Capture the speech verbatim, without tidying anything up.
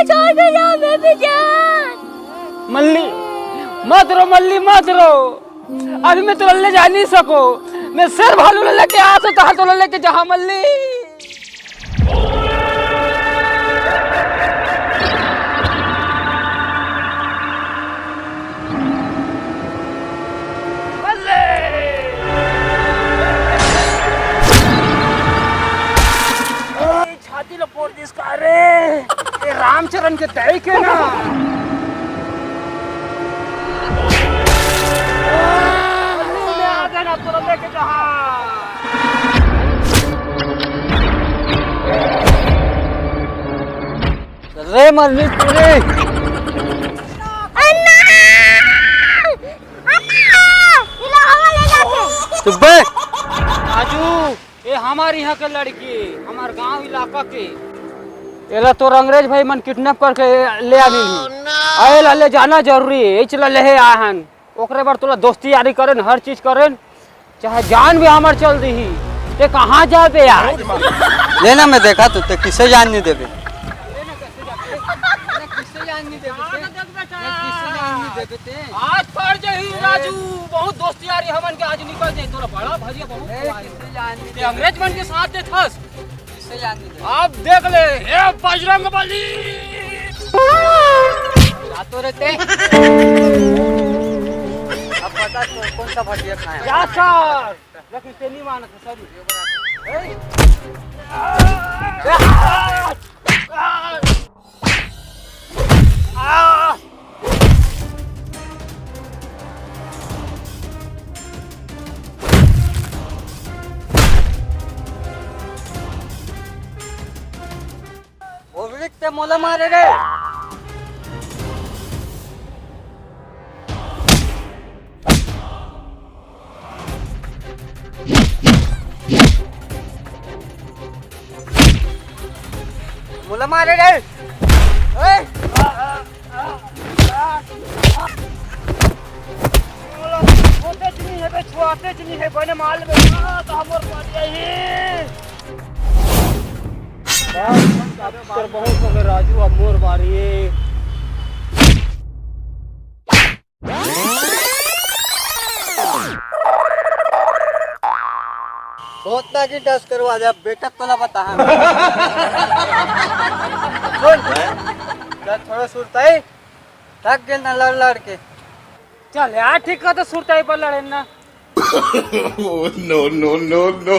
छोड़ के जाओ, मैं भी जान। मल्ली, मत रो मल्ली, मत रो। अभी मैं तोला ले जा नहीं सको। मैं शेर भालू ला लेके आ सकता हूँ, तोला लेके जहाँ मल्ली। छाती ला फोड़ दिस का रे। ए रामचरण के दई के ना। आ जाना तोला लेके जहाँ। रे मरनी तेरी। अन्ना! अन्ना! इला हवा ले जाके। चुप बे। राजू, ये हमारे यहाँ के लड़की, हमार गांव इलाका के। एला तोर अंग्रेज भाई मन किडनैप करके ले आनी ही। अरे ला ले जाना जरूरी है, इच ला लेहे आहन। ओकरे बर तोला दोस्ती यारी करेन, हर चीज करेन, चाहे जान भी हमर चल दीही। ते कहाँ जाबे यार? लेना मैं देखा तू, ते किसे जान नहीं देबे? किसे जान नहीं देबे ते? किसे जान नहीं देबे ते? आज पड़ जाही राजू, बहुत दोस्ती यारी हमन के आज निकल जाही। तोरा बड़ा भजिया बहुत ए, खुआरी। किसे जान नहीं ते देबे? अंग्रेज मन के साथ देथस। किसे जान नहीं देबे? आप देख ले, हे बजरंग बली। जा तो रे ते। अब बता तो कौन सा भजिया खाया? या सर, लेकिन ते नहीं मानत है सर। ए? ओवरिक ते मोला मारे रे। मोला मारे रे। ए! होते च नहीं है बे, छुआते च नहीं है, बने माल बे, आ, तो हमर पार्टी आई। बस, अब तो बहुत हो गए राजू, अब मोर बारी है। बहुत ताकि डस करवा दे, अब बेटा तोला बता। सुन, चल थोड़ा सुरताई, थक गेल ना लड़ लड़ के। चल यार, ठीक है तो सुरताई पर लड़े ना। Oh, no, no, no, no.